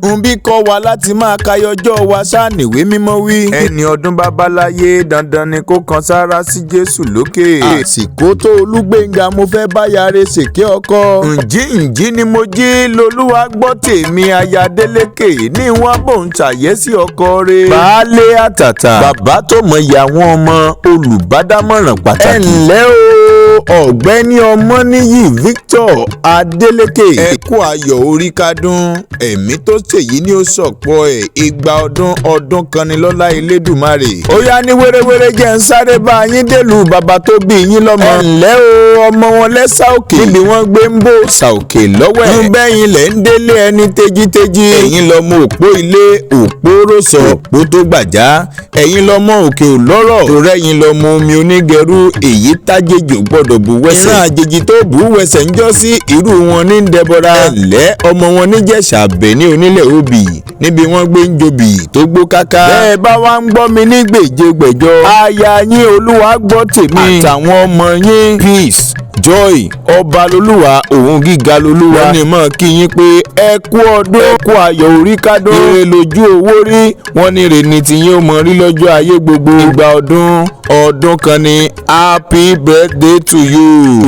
Nbí kọ́ wa láti máa kayọjọ́ wa ṣáà níwèé mímọ́ wí. Ẹni ọdún bá bá láyé, dandan ni kó kan sáárá sí Jésù lókè. Àsìkò tó, Olúgbénga, mo fẹ́ bá yàrá ṣèké ọkọ. Ǹjí ǹjí ni mo jí lolúwa gbọ́ tèmi, aya Délékè ní wọ́n bò ń ṣàyẹ́sí ọkọ rẹ̀. Baálé àtàtà, bàbá tó mọ ìyá àwọn ọmọ, olùbádámọ̀ràn pàtàkì. Ẹ ǹlẹ́ o, Ọ̀gbẹ́ni Ọmọníyì Victor Adeleke. Ẹ kú ayọ̀ orí kádùn, ẹ̀mí tó ṣèyí ni ó sọ̀pọ̀ ẹ̀, 200 ọdún ọdún kan ní lọ́lá Elédùmarè. Ó yá, ní wéréwéré, jẹ́ ń sáré bá yín délùú bàbá tó bí yín lọ́mọ. Ẹ ǹlẹ́ o, ọmọ wọn lẹ́sà òkè, níbi wọ́n gbé ń bò sà òkè lọ́wọ́ ẹ̀. Ń bẹ́yìn lẹ̀ ń délé ẹni tejiteji. Ẹ̀yin lọ́mọ òpó ilé, òpó rọ̀sọ̀, òpó tó gbàjá. Ẹ̀yin lọ́mọ òkè òlọ́rọ̀, torẹ́yìn lọ́mọ omi onígẹrú, èyí tájèjì ò gbọ́dọ̀ bù wẹ́sẹ̀. Ìran àjèjì tó bù wẹ́sẹ̀ ń jọ́ sí, irú wọn ní dẹbọra. Ẹ̀lẹ́, ọmọ wọn níjẹ̀ṣà àbẹ̀ ní onílẹ̀ òbí, níbi wọ́n gbé ń jobì tó gbó káká. Bẹ́ẹ̀ bá wá ń gbọ́ mi ní gbèjégbèjọ, aya yín Olúwa gbọ́ tèmi àtàwọn ọmọ yín Peace, Joy, ọba lolúwa, òun gíga lolúwa. Wọ́n ní mọ̀ kí yín pé ẹ kú ọdún, ẹ kú ayọ̀ orí kádùn. Ire lójú owó rí, wọ́n ní ire ní tiyín ó mọ rí lọ́jọ́ ayé gbogbo. 200 ọdún ọdún kan ní, happy birthday to you.